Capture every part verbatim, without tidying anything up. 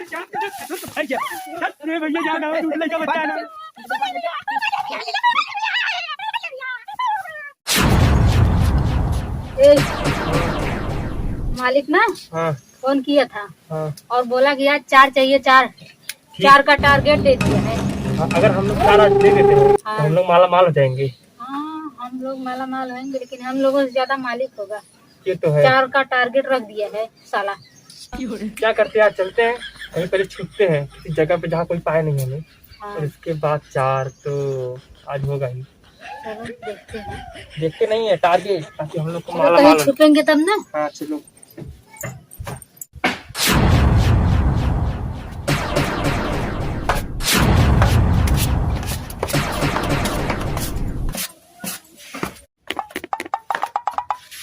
क्या? अरे भैया, जान दो, दूध लेके बच्चा ना। ए, मालिक ना हाँ। फोन किया था हाँ। और बोला कि आज चार चाहिए, चार। ठीक। चार का टारगेट दे दिया है। हाँ, अगर हम लोग चार आज दे देते हैं, तो हाँ। हम लोग माला माल हो जाएंगे। हाँ, हम लोग माला माल होएंगे, लेकिन हम लोगों से ज्यादा मालिक होगा। ये तो है। चार का टारगेट रख दिया है साला। क्या करते हैं, आज चलते हैं, कहीं पहले छुपते हैं किसी जगह पे जहाँ कोई पाए नहीं हमें। हाँ। और इसके बाद चार तो आज होगा ही। चलो, देखते हैं। देखते नहीं है टारगेट, ताकि हम लोग को चलो, माला कहीं माल हो। छुपेंगे तब ना। हाँ, चलो।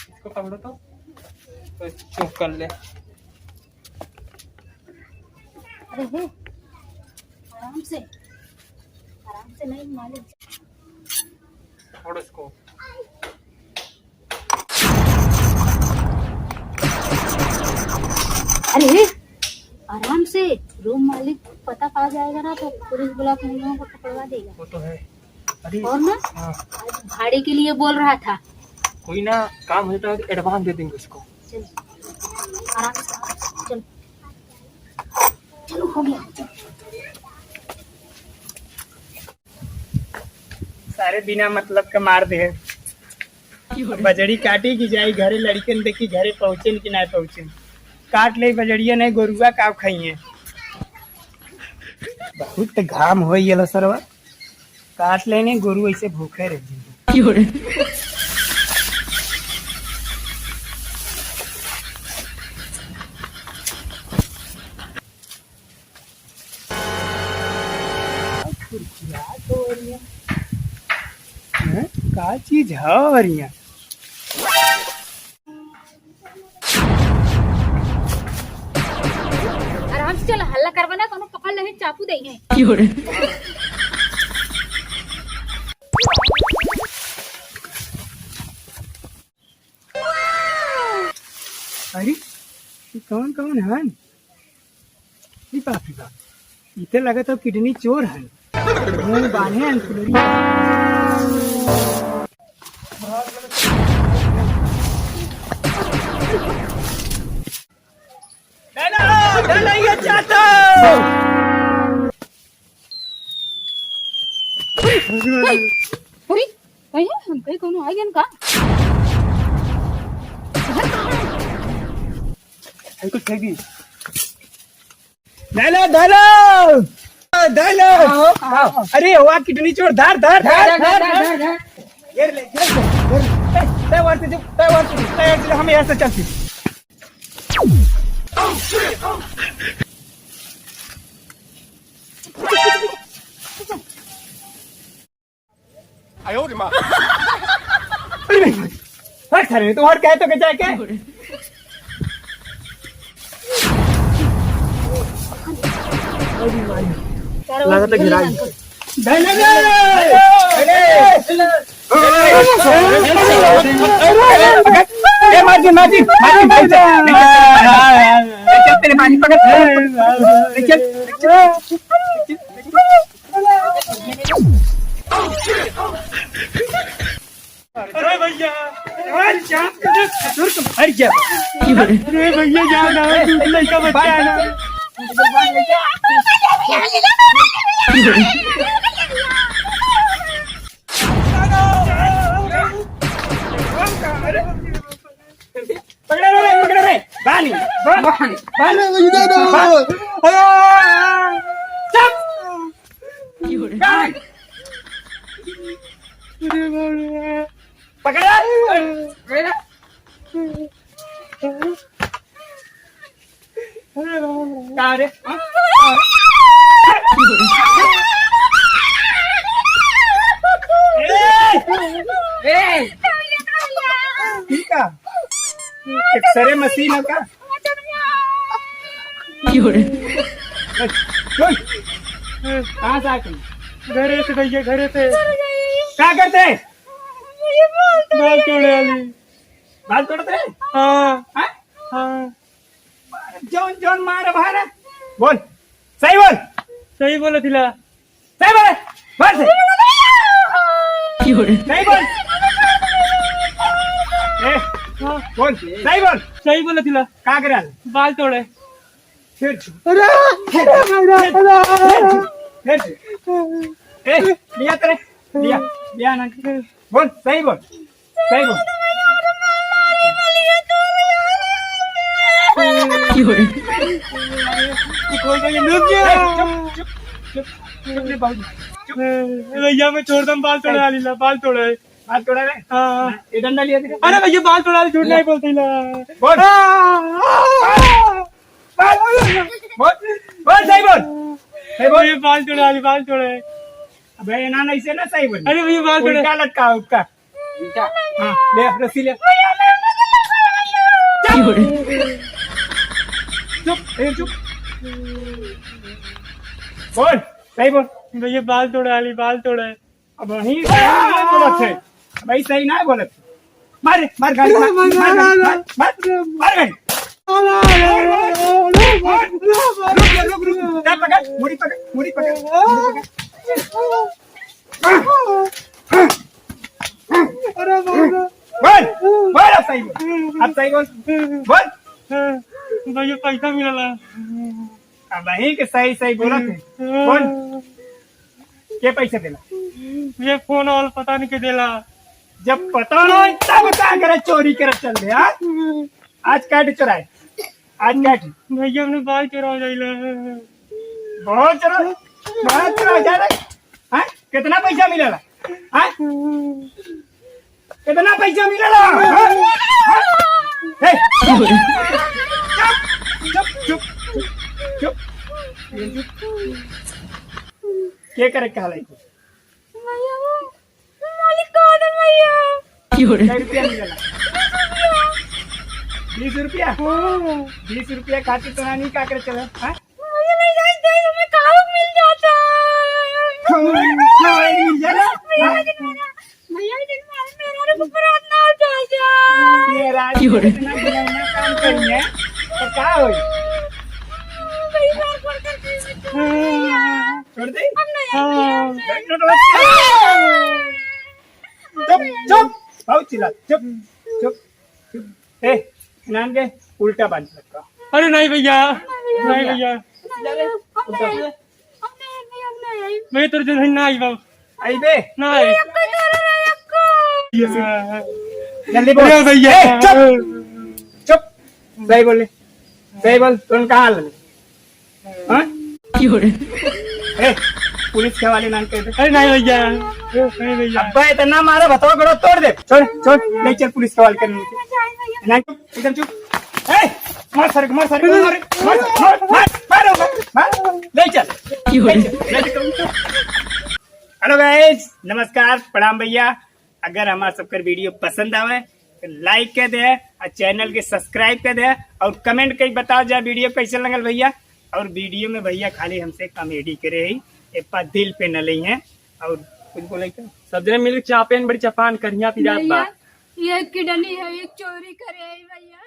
इसको पकड़ो तो, तो चुप कर ले। अरे हे, आराम से, आराम से नहीं मालिक। छोड़ इसको। अरे हे, आराम से, रूम मालिक पता पा जाएगा ना तो पुलिस बुला के हम लोगों को पकड़वा देगा। वो तो है। अरे और ना, हाँ। आज भाड़े के लिए बोल रहा था। कोई ना, काम हो जाता है तो एडवांस दे देंगे उसको। चल, आराम से, आराम से, चल। चलो, हो गया। सारे बिना मतलब के मार दे। बजड़ी काटी की जाई घरे, लड़कन देखी घरे पहुँचेन कि ना पहुँचेन। काट ले बजड़िया, नहीं गोरुआ का खाइए। बहुत घाम हो ये लो सरवा। काट लेने, गोरू ऐसे भूखे रह जाएंगे। खुरचिया तो बढ़िया। हैं? का चीज है बढ़िया? आराम से चल, हल्ला करबा ना, कोनो पकड़ लेही, चाकू देही। अरे, ये कौन कौन हन? ई बाप रे बाप, ई तो लगत हो किडनी चोर हन। मुंह बांधे हन फुलरी। अरे, कहीं हम कहीं कोनो आ गया का? कुछ है भी। धैलो, धैलो। धैलो। आओ, आओ। अरे, हुआ किडनी चोर, धर, धर, धर, धर, धर, धर, धर। धर, धर। घेर ले, घेर ले, घेर ले। ए, तय वार से जो, तय वार से जो, तय वार से जो, हम यहाँ से चलती। आयो रे माँ। अरे नहीं, हट सारे, तू हट, कहे तो के जाए के? लागत है गिराई। धन्यवाद। ए, मार दे, मार दे, मार दे, मार दे। ले चल, तेरे पानी पकड़। ले चल, ले चल। अरे भैया, अरे जान के ससुर को मर गया। अरे भैया, जान दो, दूध लइका बच्चा है ना। पकड़े रे, पकड़े रे। बानी, बानी, बानी। अरे, चुप। अरे बाप रे। पकड़। पकड़। का रे? हाँ? ए! ए! ठीक है। एक्सरे मशीन है का? क्यों रे? कहाँ से आके? घरे से भैया, घरे से। का करते? बाल तोड़े वाली। बाल तोड़ते? हाँ। हाँ? हाँ। जौन, जौन मार भारा। बोल। सही बोल। सही बोलत हिला। सही बोल। बोल सही। सही बोल। ए, हाँ। बोल, सही बोल। सही बोलत हिला। का करे आल? बाल तोड़े। फिर छू। अरे! फिर छू। फिर छू। ए, लिया तेरे। लिया। लिया ना। बोल, सही बोल। सही बोल। ए, चुप, चुप, चुप, चुप रे बाबू, चुप। ए, भैया, मैं छोड़ दम, बाल तोड़े आली ला, बाल तोड़े। बाल तोड़ा रे? हाँ। ये डंडा लिया तेरे? अरे भैया, बाल तोड़ा आली, झूठ नहीं बोलते ला। बोल। हाँ। बोल, बोल, बोल, सही बोल। सही बोल। भैया, बाल तोड़े आली, बाल तोड़े। अबे, ना, ना, इसे ना सही बोल। अरे भैया, बाल तोड़े। उल्टा लटका, उसका। हाँ, ले, रस्सी ले। चुप, ए, चुप। बोल, सही बोल। भैया, बाल तोड़े आली, बाल तोड़े। अब वहीं से बोलत है। भाई, सही ना बोलत। मार, मार गाड़ी, मार, मार, मार, मार, मार, मार, मार गाड़ी। मार, मार, मार, मार। रुक, रुक, रुक, रुक। जा पकड़, मुड़ी पकड़, मुड़ी पकड़, मुड़ी पकड़। अरे बाबा। बोल, बोल, अब सही बोल, अब सही बोल, बोल। भैया, पैसा मिलला। अब वहीं के सही सही बोलत है। बोल, के पैसा देला? ये फोन वाला पता नहीं के देला। जब पता ना हो, तब का करे, चोरी करे चल दे, हाँ? आज काट चोराए, आज काट। भैया, हमने बाल चोरा जाइला। बहुत चोरा, बहुत चोरा जा रहा है। हाँ? कितना पैसा मिलेला? हाँ? कितना पैसा मिलेला? हाँ? हाँ? ए, चुप, चुप, चुप, चुप, चुप। के करे कहलाई को? भैया, वो मालिक कौन है भैया? कै रुपया मिलेला? बीस रुपया? हाँ। बीस रुपया खातिर तो नानी का करे चला, हाँ? मुझे नहीं जाए, जाए, हमें खाऊ मिल जाता। खाऊ, खाऊ मिल जाता? भैया, हाँ? दिन मारे, भैया, दिन मारे, मेरा रुक पर हाथ ना उठा जा। मेरा रुक पर इतना घिनौना काम करिए, तो का होई? भैया, मार पड़ कर के छोड़ दे। हम नहीं हाँ। आएंगे। चुप, चुप, बहुत चिल्ला, चुप, चुप, चुप। ए, नान के उल्टा बांध रखा। अरे नहीं भैया, नहीं भैया। नहीं भैया, हम नहीं आए। हम नहीं आए, हम नहीं आए। मैं तो जल्दी ना आई बाबू। आई बे। ना आई। जल्दी बोल। अरे भैया। ए, चुप, चुप। सही बोले, सही बोल, तुम कहाँ ले? हाँ? क्यों रे? ए, पुलिस के हवाले नाम कर दे। अरे नहीं भैया, नहीं भैया। अब्बा इतना मारा, बताओ, गोड़ो तोड़ दे। छोड़, छोड़, ले चल पुलिस के हवाले करने। नहीं, एकदम चुप। ए, मार सारे को, मार सारे को, मार, मार, मार, मार, मार, मार, ले चल। क्यों रे? ले चल, ले चल। Hello guys, नमस्कार, प्रणाम भैया। अगर हमार सबकर video पसंद आवे तो like कर दे और channel के subscribe कर दे और comment कई बताओ जा video कैसे लगल भैया। और video में भैया खाली हमसे comedy करे ही, एप्पा दिल पे न लई है। और कुछ बोले क्या? सब जने मिलके चापेन बड़ी चपान करिया पिरात बा। भैया, ये kidney है, ये चोरी करे है भैया।